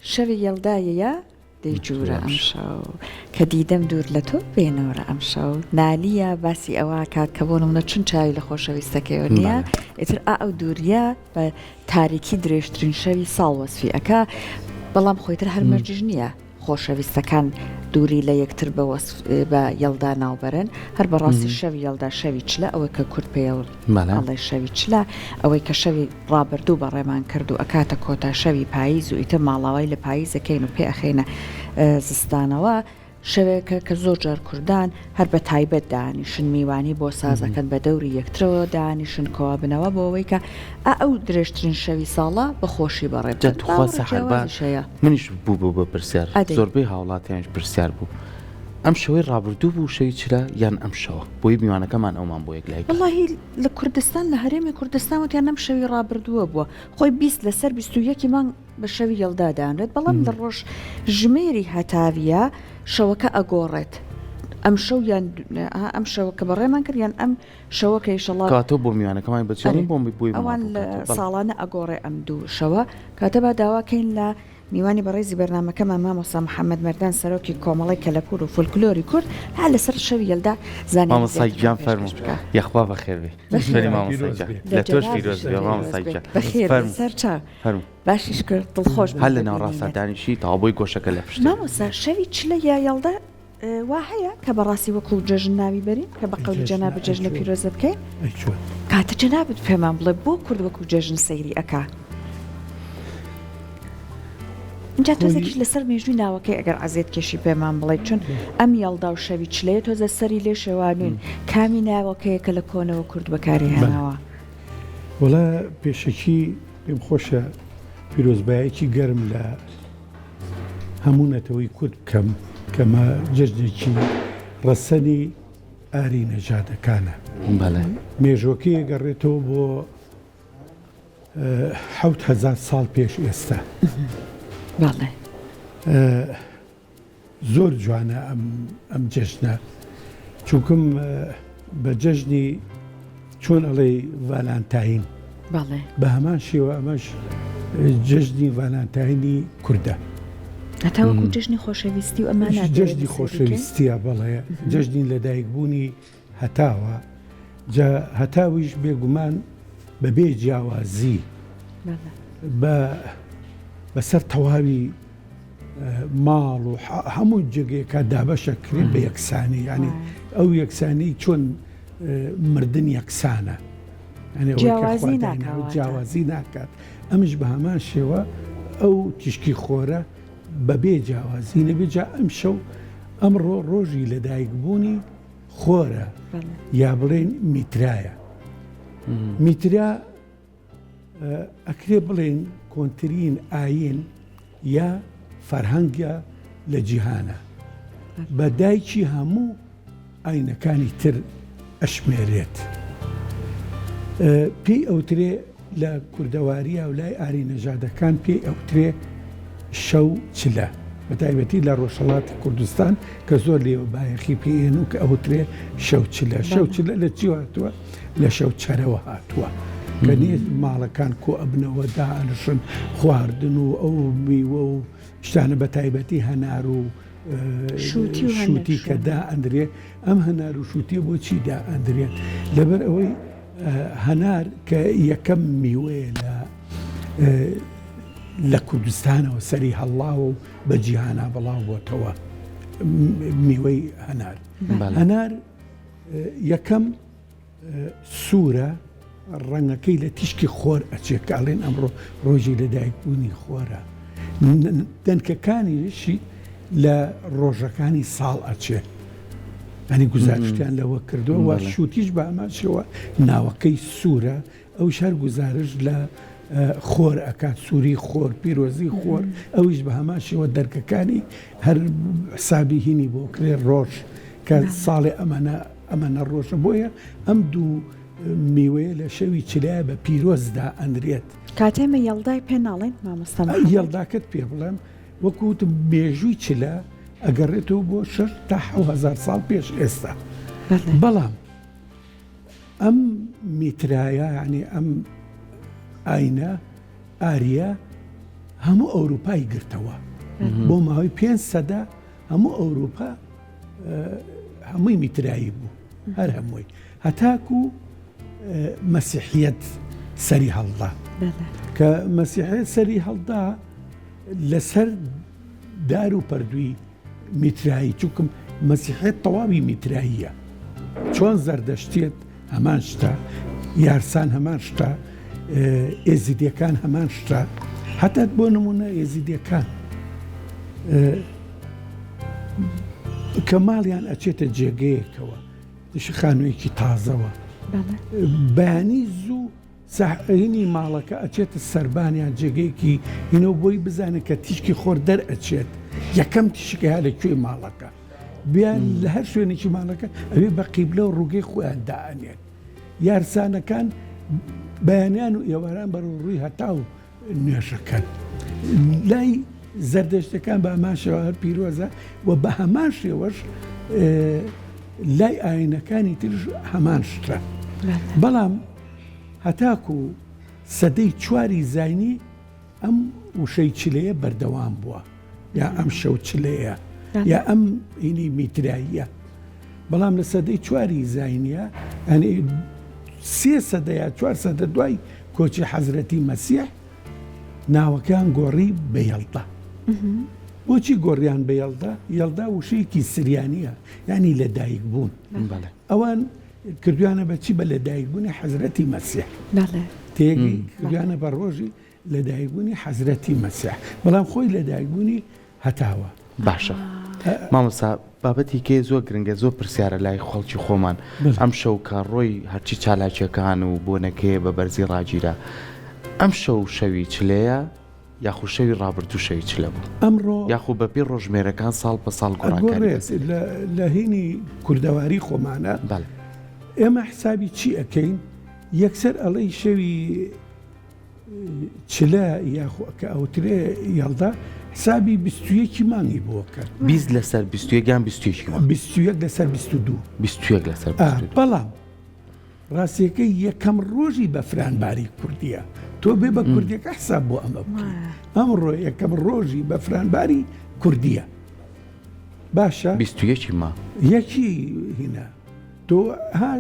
شەوی یەڵدایە یا دەی جوورە ئەمشەو کە دیدەم دوور لە تۆ بێ نۆرە ئەمشەو نالیە باسی ئەوە کات کە بۆ نمونە چون چاوی لە خۆشەویستەکەیەوە نییە ئیتر ئا ئەو دووریە بە تاریکی درێژترین شەوی ساڵ وەسفی ئەکا بەڵام خۆیتر هەر مەرجیش نییە خۆشەویستەکان دووری لە یەکتر بە وەسف بە یەڵدا ناوبەرن هەر بەڕاستی شەوی یەڵدا شەوی چلە ئەوەی کە کورد پێی ئەڵێ شەوی چلە ئەوەی کە شەوی ڕابردوو بەڕێمان کرد و ئەکاتە کۆتا شەوی پاییز و ئیتر ماڵاوای لە پاییز ئەکەین و پێ ئەخەینە زستانەوە، شەوێکە کە زۆر جار کوردان هەر بە تایبەت دانیشن میوانی بۆ ساز ئەکەن بە دەوری یەکترەوە دانیشن کۆبنەوە بۆ ئەوەی کە ئا ئەو درێژترین شەوی ساڵە بە خۆشی بەڕێ جا بکەن. توخوا باوەڕی سەحەر با جیاوازیش هەیە. منیش بوو بە پرسیار ئەدەی. زۆربەی هاوڵاتیانیش پرسیار بوو ئەم شەوەی ڕابردوو بوو شەوی چلە یان ئەم شەوە؟ بۆیە میوانەکەمان ئەومان بۆ یەکلایی کات. وەڵاهی لە کوردستان لە هەرێمی کوردستان وتیان ئەم شەوی ڕابردووە بووە خۆی 20 لەسەر 21 مانگ بە شەوی یەڵدا دانرێت بەڵام لە ڕۆژ ژمێری هەتاویە شەوەکە ئەگۆڕێت ئەم شەو یان ئەم شەوە کە بەڕێمان کرد یان ئەم شەوە کە ئیشەڵا کاتۆ بۆ میوانەکەمان بەچێ ئەرێ بۆم بۆی ئەوان لە ساڵانە ئەگۆڕێ ئەم دوو شەوە کاتە با داواکەین لە میوانی بەڕێزی بەرنامەکەمان مامۆستا محەمەد مەردان سەرۆکی کۆمەڵەی کەلەپوور و فۆلکلۆری کورد ها لەسەر شەوی یەلدا زانیاری مامۆستا زیاترمان گیان پێشکەش فەرموو بکا. یاخوا بەخێر بێی بەخێر فەری بێی. مامۆستا گیان لە لە تۆش جەنابیشت پیرۆز بێ پیرۆز مامۆستا بێ. گیان بەخێر بێی فەرموو سەرچاو. فەرموو باشیش کرد دڵخۆش بووم هەر بە لە ناوەڕاستا بینینت. دانیشی تەواو بۆی گۆشەکە لە پشتێ. مامۆستا شەوی چلە یا یەڵدا وا هەیە کە بەڕاستی وەکوو جەژن ناوی بەرین کە بە قەولی جەنابت جەژنە پیرۆزە بکەین؟ کاتە جەنابت پێمان بڵێ بۆ کورد وەکوو جەژن سەیری ئەکا؟ ئینجا تۆزێکیش لەسەر مێژووی ناوەکەی ئەگەر عەزێت کێشی پێمان بڵێیت چون ئەم یەڵدا و شەوی چلەیە تۆزە سەری لێ شێوانوین کامی ناوەکەیە کە لە کۆنەوە کورد بەکاری هێناوە؟ وەڵا پێشەکی پێم خۆشە پیرۆزبایەکی گەرم لە هەموو نەتەوەی کورد بکەم کە مە جەژنێکی ڕەسەنی ئاری نەژادەکانە. بەڵێ. مێژوەکەی ئەگەڕێتەوە بۆ 7000 ساڵ پێش ئێستا. بەڵێ. زۆر جوانە ئەم ئەم جەژنە چونکم بە جەژنی چۆن ئەڵێی ڤالانتاین بەڵێ بە هەمان شێوە ئەمەش جەژنی ڤالانتاینی کوردە. هەتا وەکو جەژنی خۆشەویستی و ئەمانە جەژنی خۆشەویستیە بەڵێ جەژنی لەدایکبوونی هەتاوە جا هەتاویش بێگومان بەبێ جیاوازی بە بەسەر تەواوی ماڵ و هەموو جێگەیەکە دابەشە کرێت بە یەکسانی ینی ئەو یەکسانی چۆن مردن یەکسانە جیاوازی ناکات ئەمش بە هەمان شێوە ئەو تیشکی خۆرە بەبێ جیاوازی نەبێ جا ئەم شەو ئەمڕۆ ڕۆژی لەدایکبوونی خۆرە یا بڵێن میترایە میترا ئەکرێ بڵێین کۆنترین ئایین یا فەرهەنگە لە جیهانا. بە دایکی هەموو ئاینەکانی تر ئەشمێرێت. پێی ئەوترێ لە کوردەواریا و لای ئاری نەژادەکان پێی ئەوترێ شەو چلە بە تایبەتی لە ڕۆژهەڵاتی کوردستان کە زۆر لێوە بایەخی پێ ئێن و کە ئەوترێ شەو چلە. شەو چلە لە چی هاتووە؟ لە شەو چەرەوە هاتووە. کە نێ ماڵەکان کۆ ئەبنەوە دائەنشن خواردن و ئەو میوە و شتانە بە تایبەتی هەنار و شووتی کە دائەندرێ ئەم هەنار و شووتیە بۆچی دائەندرێت لەبەر ئەوەی هەنار کە یەکەم میوەیە لە لە کوردستانەوە سەری هەڵڵاوە و بە جیهانا بڵاو بۆتەوە میوەی هەنار هەنار یەکەم سوورە ڕەنگەکەی لە تیشکی خۆر ئەچێ کە ئەڵێن ئەمڕۆ ڕۆژی لەدایکبوونی خۆرە دەنکەکانیشی لە ڕۆژەکانی ساڵ ئەچێ ئەنی گوزارشتیان لەوە کردووە و شووتیش بە هەمان شێوە ناوەکەی سوورە ئەویش هەر گوزارشت لە خۆر ئەکات سووری خۆر پیرۆزی خۆر ئەویش بە هەمان شێوە دەرکەکانی هەر حسابی هینی بۆ کرێ ڕۆژ کە ساڵێ ئەمەنە ئەمەنە ڕۆژە بۆیە ئەم دوو میوەیە لە شەوی چلایە بە پیرۆز دائەنرێت. کاتێ ئێمە یەڵدای پێ ناڵێین مامۆستا محەمەد؟ یەڵداکەت پێ بڵێم وەکو وتم مێژووی چلە ئەگەڕێتەوە بۆ شەش تا 7000 ساڵ پێش ئێستا بەڵام ئەم میترایە یعنی ئەم ئاینە ئاریە. هەموو ئەوروپای گرتەوە بۆ ماوەی پێ سەدە هەموو ئەوروپا هەمووی میترایی بوو هەر هەمووی هەتاکو مەسیحیەت سەری هەڵدا کە مەسیحیەت سەری هەڵدا لەسەر دار و پەردووی میترایی چونکم مەسیحیەت تەواوی میتراییە چۆن زەردەشتیەت هەمان شتە یارسان هەمان شتە ئێزیدیەکان هەمان شتە هەتا بۆ نمونە ئێزیدیەکان کە ماڵیان ئەچێتە جێگەیەکەوە خانوویەکی تازەوە بەیانی زوو ساحێنی ماڵەکە ئەچێتە سەربان یان جێگەیەکی هینەوە بۆی بزانێت کە تیشکی خۆر دەرئەچێت یەکەم تیشک هەیە لە کوێی ماڵەکە بیان لە هەر شوێنێکی ماڵەکە ئەوێ بە قیبلە و ڕووگەی خۆیان دائەنێن یارسانەکان بەیانیان و ئێواران بەرەو ڕووی هەتاو نوێژەکەن لای زەردەشتەکان بە هەمان شێوە هەر پیرۆزە و بە هەمان شێوەش لای ئاینەکانی ترش هەمان شتە بەڵام هەتاکو سەدەی چواری زینی ئەم وشەی چلەیە بەردەوام بووە یا ئەم شەو چلەیە یا ئەم هینی میتراییە بەڵام لە سەدەی چواری زاینیە ئەنی سێ سەدە یا چوار سەدە دوای کۆچی حەزرەتی مەسیح ناوەکەیان گۆڕی بە یەڵدا. بۆچی گۆڕیان بە یەڵدا؟ یەڵدا وشەیەکی سریانیە یانی لە دایک بوون. ئەوان کردویانە بە چی؟ بە لەدایکبوونی حەزرەتی مەسیح. تێگەی کردویانە بە ڕۆژی لەدایکبوونی حەزرەتی مەسیح بەڵام خۆی لەدایکبوونی هەتاوە. باشە مامۆستا بابەتی کێ زۆر گرنگە زۆر پرسیارە لای خەڵکی خۆمان ئەم شەو کە ڕۆی هەرچی چالاکیەکان و بۆنەکەیە بە بەرزی ڕاگیرا ئەم شەو شەوی چلەیە یاخو شەوی ڕابردوو شەوی چلە بوو ئەمڕۆ یاخو بەپێی ڕۆژمێرەکان ساڵ بە ساڵ گۆڕانکاری ئەگۆڕێت بەسەر لە لە هینی کوردەواری خۆمانە بەڵێ. ئێمە حسابی چی ئەکەین یەکسەر ئەڵێی شەوی چلە یاخۆ کە ئەوترێ یەڵدا حسابی 21 مانگی بۆ کەن. 20 لەسەر 21 یان 21 مانگ؟ 21 لەسەر 22. 21 لەسەر 22. بەڵام ڕاستیەکەی یەکەم ڕۆژی بەفرانباری کوردیە تۆ بێ بە کوردیەکە حساب بۆ ئەمە بکەی ئەمڕۆ یەکەم ڕۆژی بەفرانباری کوردیە باشە 21 مانگ یەکی هینا تۆ ها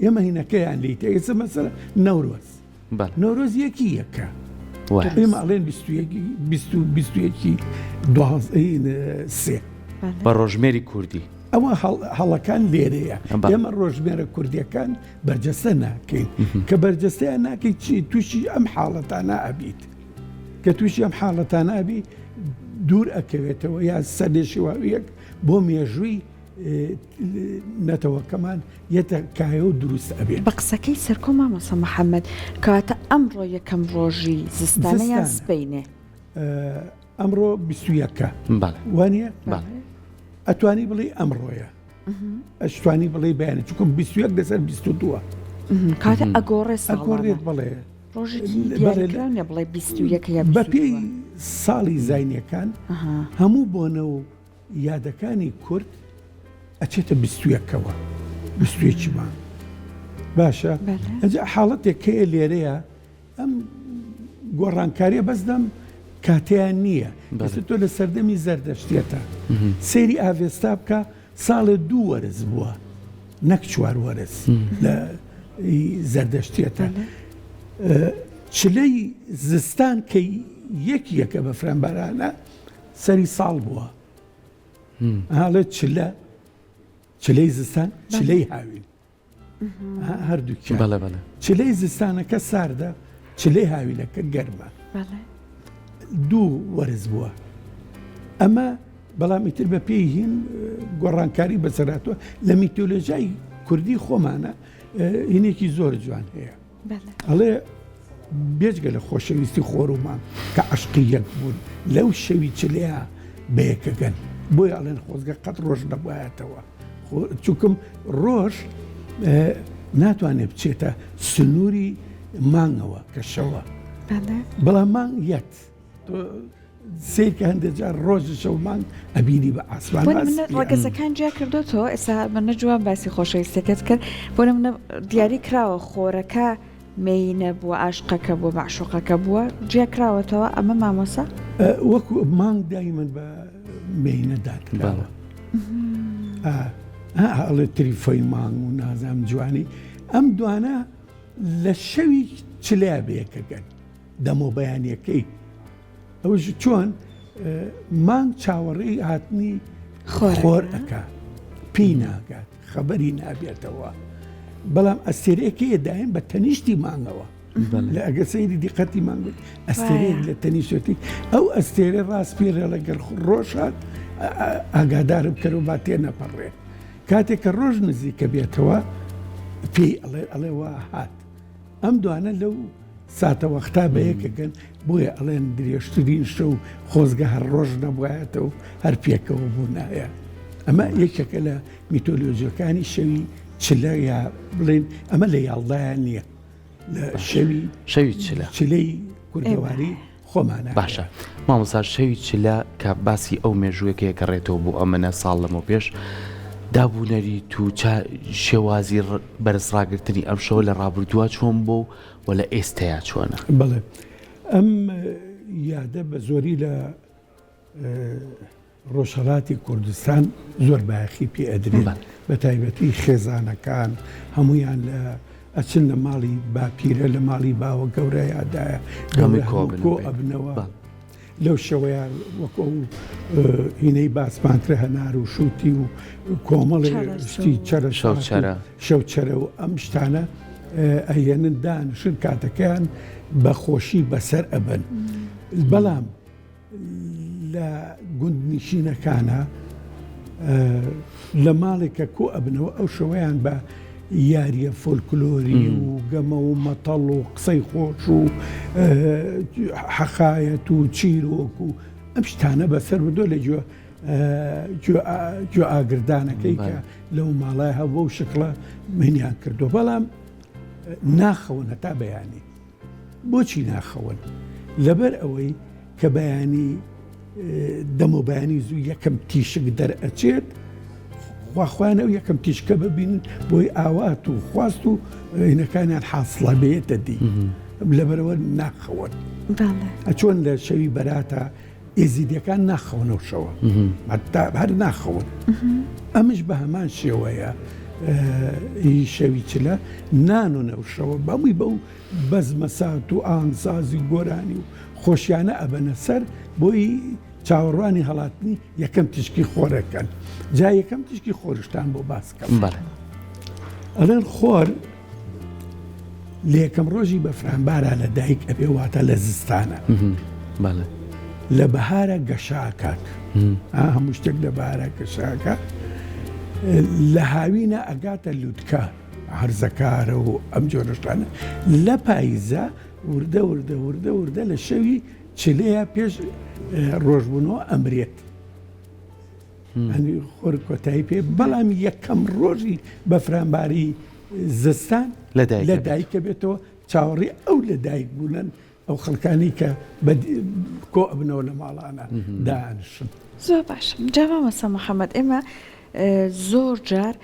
ئێمە هینەکەیان لیتە ئێستا مەسەلە نەورۆز بەڵێ. نەورۆز یەکی یەکە وایە. ئێمە ئەڵێن بیست و یەکی دوازدەی سێ. بە ڕۆژمێری کوردی. ئەوە هەڵەکان لێرەیە. بەڵێ. ئێمە ڕۆژمێرە کوردیەکان بەرجەستە ناکەین. کە بەرجەستەیان ناکەی چی تووشی ئەم حاڵەتانە ئەبیت. کە تووشی ئەم حاڵەتانە ئەبی دوور ئەکەوێتەوە یا سەرلێشێواویەک بۆ مێژووی نەتەوەکەمان یەتە کایە و دروست ئەبێت. بە قسەکەی سەرکۆ مامۆستا محەمەد، کەواتە ئەمڕۆ یەکەم ڕۆژی زستانە یان سبەینێ؟ ئەمڕۆ 21ە بەڵێ وانە؟ بەڵێ ئەتوانی بڵێی ئەمڕۆیە ئەشتوانی بڵێی بەیانی چونکە 21 لەسەر 22 کاتە ئەگۆڕێ ئەگۆڕێت بەڵێ ڕۆژێکی دیاریکراو نیە بڵێ 21 یا 22 بەپێی ساڵی زاینیەکان هەموو بۆنە و یادەکانی کورد ئەچێتە بیستویەکەوە بیستویەکی مانگ باشە ئەجا حاڵەتێک هەیە لێرەیە ئەم گۆڕانکاریە بەس لەم کاتەیان نییە ئێستا تۆ لە سەردەمی زەردەشتێتە سەیری ئاڤێستا بکە ساڵێ دوو وەرز بووە نەک چوار وەرز لە زەردەشتێتە چلەی زستان کە یەک یەکە بەفرانبارانە سەری ساڵ بووە ئاڵێ چلە چلەی زستان چلەی هاوین هەردووکیان بەڵێ بەڵێ چلەی زستانەکە ساردە چلەی هاوینەکە گەرمە دوو وەرز بووە ئەمە بەڵام ئیتر بە پێی هین گۆڕانکاری بەسەراتوە لە میتۆلۆژای کوردی خۆمانە هینێکی زۆر جوان هەیە ئەڵێ بێجگە لە خۆشەویستی خۆر و مانگ کە عەشقی یەک بوون لەو شەوی چلەیا بەیەکەگەن بۆیە ئەڵێن خۆزگە قەت ڕۆژ نەبوایەتەوە چونکم ڕۆژ ناتوانێت بچێتە سنووری مانگەوە کە شەوە بەڵام مانگ یەت سەیرکە هەندێک جار ڕۆژ شەو مانگ ئەبینی بە ئاسمان بۆ نمونە ڕەگەزەکان جیا کردوتەوە ئێستا منە جوان باسی خۆشەویستەکەت کرد بۆ نمونە دیاری کراوە خۆرەکە. مێینە بووە عاشقەکە بووە مەعشوقەکە بووە جیاکراوەتەوە ئەمە مامۆسا؟ وەکو مانگ دایمەن بە مێینە دادراوە ئەڵێ تریفەی مانگ و نازام جوانی ئەم دوانە لە شەوی چلیا بەیەکەگەن دەمۆ بەیانیەکەی ئەوش چۆن مانگ چاوەڕێی هاتنی خۆر ئەکا پێی ناگات خەبەری نابێتەوە بەڵام ئەستێرەیەکەیە دایم بە تەنیشتی مانگەوە لە ئەگە سەیری دیقەتی مانگ ئەستێرەیەک لە تەنیشتی ئەو ئەستێرە ڕاست پێ ڕێڵەگەر ڕۆژات ئاگادار بکەرەوە با تێ نەپەڕێت کاتێک کە ڕۆژ نزیکە بێتەوە پێی ئەڵێ ئەڵێ وا هات ئەم دوانە لەو ساتەوەختا بەیەکەگەن بۆیە ئەڵێن درێژترین شەو خۆزگە هەر ڕۆژ نەبوایەتە و هەر پێکەوە بوونایە. ئەمە یەکێکە لە میتۆلۆژیەکانی شەوی چلە یا بڵێن ئەمە لە یاڵدایان نییە لە شەوی شەوی چلە چلەی کوردەواری خۆمانە. باشە مامۆستا شەوی چلە کە باسی ئەو مێژوویەکە گەڕێتەوە بۆ ئەمەنە ساڵ لەمەو پێش داب و نەریت و شێوازی بەرز ڕاگرتنی ئەم شەوە لە ڕابردووە چۆن بۆ و لە ئێستەیا چۆنە؟ بەڵێ ئەم یادە بە زۆری لە ڕۆژهەڵاتی کوردستان زۆر بایەخی پێ ئەدرێت بە تایبەتی خێزانەکان هەمویان لە ئەچن لە ماڵی باپیرە لە ماڵی باوە گەورە یادایە گەورە کۆ ئەبنەوە لەو شەوەیە وەک ئەو هینەی باسمان کرد هەنار و شووتی و کۆمەڵی شتی چەرە شەوچەرە شەوچەرە و ئەم شتانە ئەهێنن دانیشن کاتەکەیان بە خۆشی بەسەر ئەبن بەڵام لە گوندنشینەکانە لە ماڵێک کە کۆ ئەبنەوە ئەو شەوەیان بە یاریە فۆلکلۆری و گەمە و مەتەڵ و قسەی خۆش و حەقایەت و چیرۆک و ئەم شتانە بەسەر بردووە لە گوێ گوێ ئاگردانەکەی کە لەو ماڵای هەبوو و شکڵە منیان کردو بەڵام ناخەون هەتا بەیانی بۆچی ناخەون؟ لەبەر ئەوەی کە بەیانی دەمۆ بەیانی زوو یەکەم تیشک دەرئەچێت خواخوایان ئەو یەکەم تیشکە ببینن بۆی ئاوات و خواست و هینەکانیان حاصلە بێتە دی لەبەرەوە ناخەون ئەچۆن لە شەوی بەراتە ئێزیدیەکان ناخەون ئەو شەوە هەتا هەر ناخەون ئەمش بە هەمان شێوەیە هی شەوی چلە نانون ئەو شەوە بەمووی بەو بەزمەسات و ئاهەنگسازی و گۆرانی و خۆشیانە ئەبەنە سەر بۆی چاوەڕوانی هەڵاتنی یەکەم تیشکی خۆرەکەن جا یەکەم تیشکی خۆرشتان بۆ باسکەم ئەڵێن خۆر لە یەکەم ڕۆژی بەفرانبارا لە دایک ئەبێ واتە لە زستانە لە بەهارە گەشە ئەکات هەموو شتێک لە بەهارە گەشە ئەکات لە هاوینە ئەگاتە لوتکە هەرزەکارە و ئەم جۆرەشتانە لە پاییزە وردە وردە وردە وردە لە شەوی چلەیە پێش ڕۆژبوونەوە ئەمرێت. هەنی خۆر کۆتایی پێ بەڵام یەکەم ڕۆژی بەفرانباری زستان لە دایکە بێتەوە چاوەڕێ ئەو لە دایک بوونن ئەو خەڵکانی کە کۆ ئەبنەوە لە ماڵانە دانیشن. زۆر باشە جا مامۆستا محەممەد ئێمە زۆر جار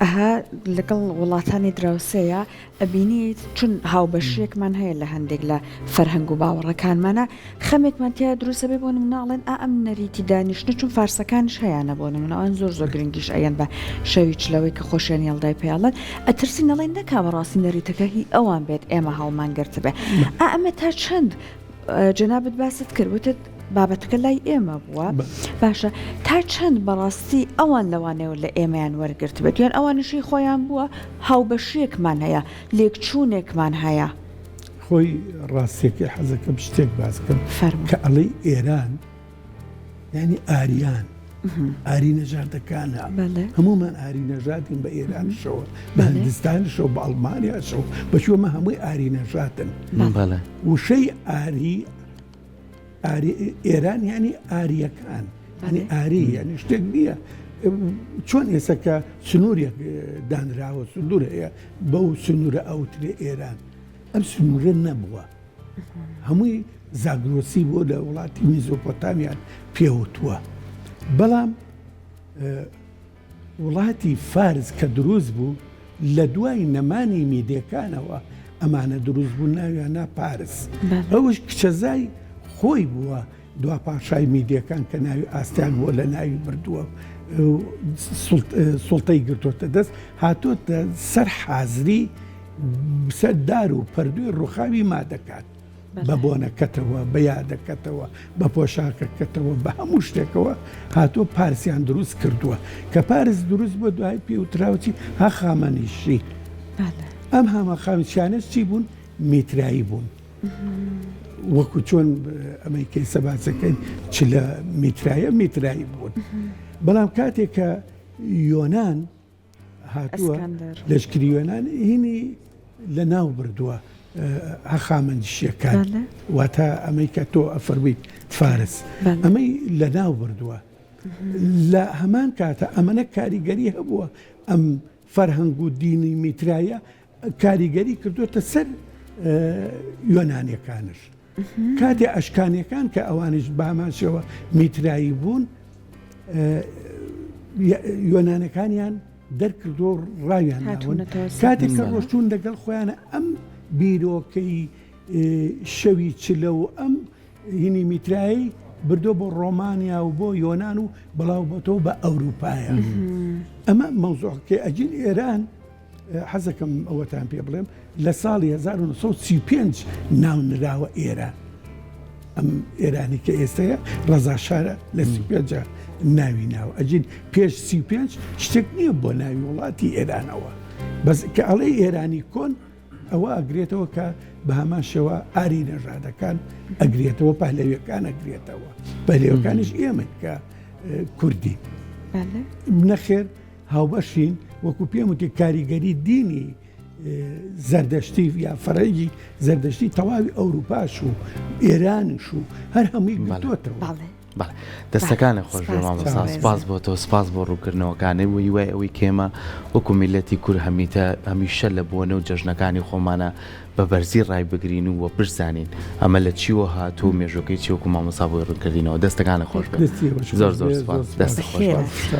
ئەها لەگەڵ وڵاتانی دراوسێیە ئەبینیت چون هاوبەشیەکمان هەیە لە هەندێک لە فەرهەنگ و باوەڕەکانمانا خەمێکمان تیا دروست ئەبێ بۆ نمونە ئەڵێن ئا ئەم نەریتی دانیشتنە چون فارسەکانیش هەیانە بۆ نمونە ئەوان زۆر زۆر گرنگیش ئەیەن بە شەوی چلەوەی کە خۆشیان یەڵدای پێ ئەڵێن ئەترسین ئەڵێن نەکا بەڕاستی نەریتەکە هی ئەوان بێت ئێمە هەڵمان گرتبێ ئا ئەمە تا چەند جەنابت باست کرد وتت بابەتەکە لای ئێمە بووە باشە تا چەند بەڕاستی ئەوان لەوانەیە لە ئێمەیان وەرگرتبێت یان ئەوانیشی خۆیان بووە هاوبەشیەکمان هەیە لێکچوونێکمان هەیە. خۆی ڕاستیەکەی حەزەکەم شتێک باس بکەم کە ئەڵێی ئێران یانی ئاریان ئاری نەژادەکانە هەمومان ئاری نەژادین بە ئێرانشەوە بە هندستانشەوە بە ئەڵمانیاشەوە بە چۆمە هەمووی ئاری نەژادن وشەی ئاری ئاری ئێران یانی ئاریەکان ینی ئاری یعنی شتێک نییە چۆن ئێستا کە سنوورێک دانراوە سندور هەیە بەو سنوورە ئەوترێ ئێران ئەم سنوورە نەبووە هەمووی زاگرۆسی بۆ لە وڵاتی میزۆپۆتامیان پێوتووە بەڵام وڵاتی فارس کە دروست بوو لە دوای نەمانی میدێکانەوە. ئەمانە دروست بوون ناویان نا پارس. ئەوش کچەزای خۆی بووە دوا پاشای میدیەکان کە ناوی ئاستیاگ بووە لە ناوی بردووە سوڵتەی گرتۆتە دەست هاتۆتە سەر حازری سەر دار و پەردووی ڕوخاوی مادەکان. بە بۆنەکەتەوە، بە یادەکەتەوە، بە پۆشاکەکەتەوە، بە هەموو شتێکەوە هاتووە پارسیان دروست کردووە. کە پارس دروست بووە دوای پێ وتراوە چی؟ هەخامەنیشی. ئەم هەمەخامچیانەش چی بوون؟ میترایی بوون. وەکو چۆن ئەمەی کە ئێستا باسەکەین چ لە میترایە میترایی بوون. بەڵام کاتێک کە یۆنان هاتووە لەشکری یۆنان هینی لە ناو بردووە هەخامەنشیەکان واتە ئەمەی کە تۆ ئەفەرموویت فارس ئەمەی لە ناو بردووە لە هەمان کاتە ئەمەە کاریگەری هەبووە ئەم فەرهەنگ و دینی میترایە کاریگەری کردوتە سەر یۆنانیەکانش. کاتێ ئەشکانیەکان کە ئەوانیش بەهەمان شێوە میترایی بوون یۆنانەکانیان دەرکردو ڕاویان ناون کاتێک کە ڕۆشتون لەگەڵ خۆیانە ئەم بیرۆکەی شەوی چلە و ئەم هینی میترایی بردۆ بۆ ڕۆمانیا و بۆ یۆناان و بڵاو بۆتەوە بە ئەوروپایە ئەمە مەوزوعکەی ئەجین ئێران حەزەکەم ئەوەتان پێ بڵێم لە ساڵی 1935 ناونراوە ئێران ئەم ئێرانی کە ئێستەیە ڕەزا شارە لە 35 ناوی ناوە ئەجین پێش 35 شتێک نییە بۆ ناوی وڵاتی ئێرانەوە بەس کە ئەڵێ ئێرانی کۆن ئەوە ئەگرێتەوە کە بە هەمان شێوە ئاری نەژادەکان ئەگرێتەوە پەهلەویەکان ئەگرێتەوە پەهلەوەکانیش ئێمە کە کوردی نەخێر هاوبەشین، وەکو پێم وتی کاریگەری دینی زەردەشتی یا فەرەنگی زەردەشتی تەواوی ئەوروپاش و ئێرانش و هەر هەمووی گرتووەتەوە. بەڵێ دەستەکانت خۆش بێ مامۆستا سپاس بۆ تۆ سپاس بۆ ڕوونکردنەوەکانت و هیوای ئەوەی کێمە وەکو میللەتی کورد هەمیتە هەمیشە لە بۆنە و جەژنەکانی خۆمانە بە بەرزی ڕایبگرین و وە بشزانین ئەمە لە چیوە هاتووە و مێژوەکەی چیە وەکو مامۆستا بۆی ڕوونکردینەوە دەستەکانت خۆش بێ دەستی ئێوەش زۆر خۆش زۆر بێ سپاس زۆر دەستت سپاس. خۆش بێ.